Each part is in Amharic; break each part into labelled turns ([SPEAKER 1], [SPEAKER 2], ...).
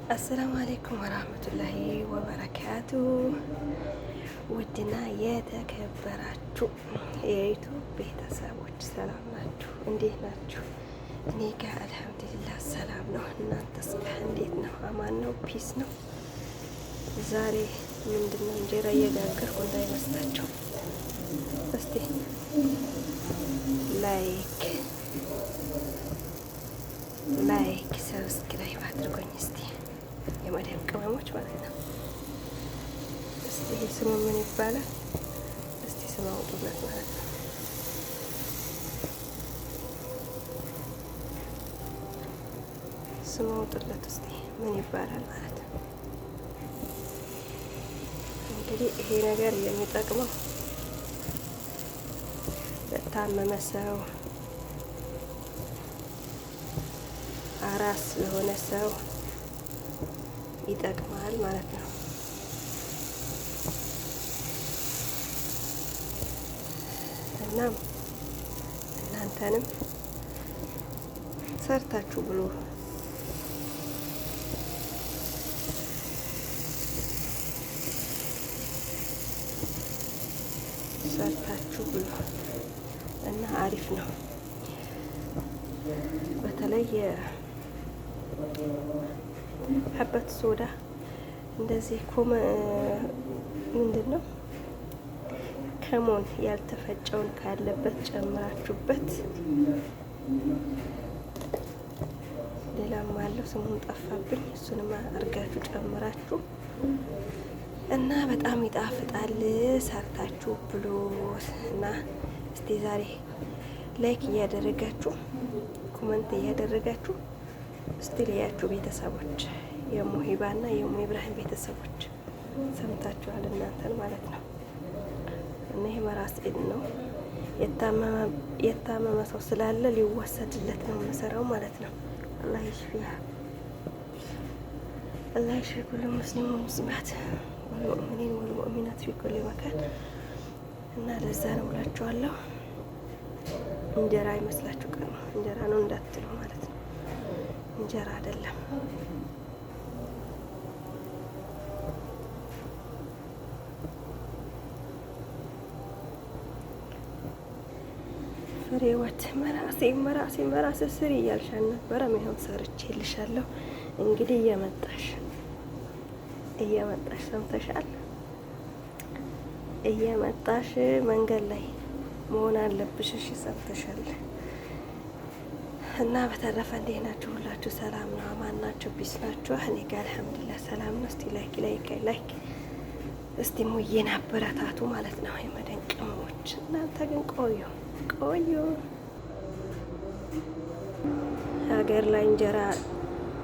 [SPEAKER 1] السلام عليكم ورحمة الله وبركاته። ውድና የተከበራችሁ የዩቱብ ቤተሰቦች ሰላም ናችሁ? እንዴት ናችሁ? እኔ ጋር አልሐምዱሊላህ ሰላም ነው። እናንተስ ጋር እንዴት ነው? አማን ነው? Peace ነው? ዛሬ ምንድነው እንጀራ እየጋገርኩ እንዳይመስላችሁ። እስቲ like like subscribe አድርጎኝ እስቲ የማዳም ቅመሞች ማለት ነው። እስቲ ይሄ ስሙ ምን ይባላል? እስቲ ስም አውጡለት ማለት ነው። ስም አውጡለት እስቲ ምን ይባላል ማለት ነው። እንግዲህ ይሄ ነገር የሚጠቅመው ለታመመ ሰው፣ አራስ ለሆነ ሰው ይጠቅማል ማለት ነው። እናም እናንተንም ሰርታችሁ ብሎ ሰርታችሁ ብሎ እና አሪፍ ነው። በተለይ حبة سودا እንደዚህ ኮመ ምንድን ነው ከሞን ያልተፈጨውን ካለበት ጨምራችሁበት፣ ሌላም አለው ስሙን ጠፋብኝ። እሱንም አርጋችሁ ጨምራችሁ እና በጣም ይጣፍጣል። ሰርታችሁ ብሎ እና እስቲ ዛሬ like እያደረጋችሁ comment እያደረጋችሁ እስቲ ልያችሁ ቤተሰቦች የሙሂባና የሙ ኢብራሂም ቤተሰቦች ሰምታችኋል፣ እናንተን ማለት ነው። እና ይሄ መራስ ነው። የታመመ ሰው ስላለ ሊወሰድለት ነው የምሰራው ማለት ነው። አላህ ይሽፊያ፣ አላህ ይሽፊ ኩሉ ሙስሊም ወሙስሊማት ወልሙእሚኒን ወልሙእሚናት ፊ ኩሊ መካን። እና ለዛ ነው እላችኋለሁ። እንጀራ አይመስላችሁ ቀር ነው እንጀራ ነው እንዳትሉ ማለት ነው። እንጀራ አይደለም። ፍሬወት መራሴ መራሴ መራሴ ስሪ እያልሽ አልነበረም? ይኸው ሰርቼልሻለሁ። እንግዲህ እየመጣሽ እየመጣሽ ሰምተሻል። እየመጣሽ መንገድ ላይ መሆን አለብሽ። እሺ ሰምተሻል። እና በተረፈ እንዴት ናችሁ? ሁላችሁ ሰላም ነው? አማን ናችሁ? Peace ናችሁ? እኔ ጋር አልሐምዱሊላህ ሰላም ነው። እስቲ like like like እስቲ ሙዬን አበረታቱ ማለት ነው። የመደን ቅመሞች እናንተ ግን ቆዩ ቆዩ። ሀገር ላይ እንጀራ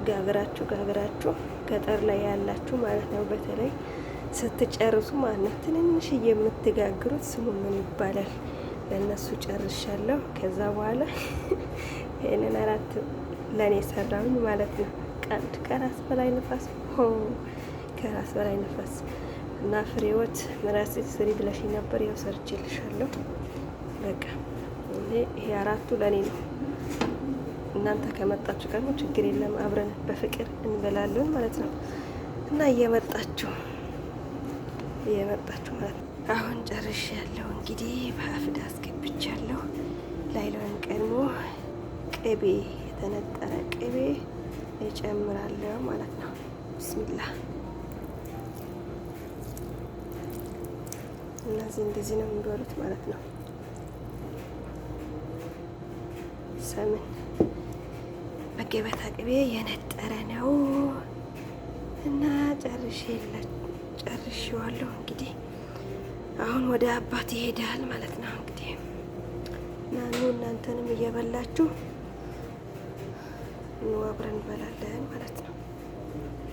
[SPEAKER 1] ጋግራችሁ ጋግራችሁ ገጠር ላይ ያላችሁ ማለት ነው። በተለይ ስትጨርሱ ማለት ነው ትንንሽ የምትጋግሩት ስሙ ምን ይባላል? ለእነሱ ጨርሻለሁ። ከዛ በኋላ ይህንን አራት ለእኔ ሰራሁኝ ማለት ነው። ቀልድ ከራስ በላይ ንፋስ፣ ሆ ከራስ በላይ ንፋስ። እና ፍሬዎት ምራስ ስሪ ብለሽ ነበር፣ ያው ሰርቼልሻለሁ። በቃ ይሄ አራቱ ለእኔ ነው። እናንተ ከመጣችሁ ቀድሞ ችግር የለም አብረን በፍቅር እንበላለን ማለት ነው። እና እየመጣችሁ እየመጣችሁ ማለት ነው። አሁን ጨርሽ ያለው እንግዲህ በአፍዳ አስገብቻለሁ። ላይሎን ቀድሞ ቅቤ የተነጠረ ቅቤ እጨምራለሁ ማለት ነው። ብስሚላ እነዚህ እንደዚህ ነው የሚበሉት ማለት ነው። ሰምን በገበታ ቅቤ የነጠረ ነው እና ጨርሼዋለሁ። እንግዲህ አሁን ወደ አባት ይሄዳል ማለት ነው። እንግዲህ ናኑ እናንተንም እየበላችሁ ኑ አብረን እንበላለን ማለት ነው።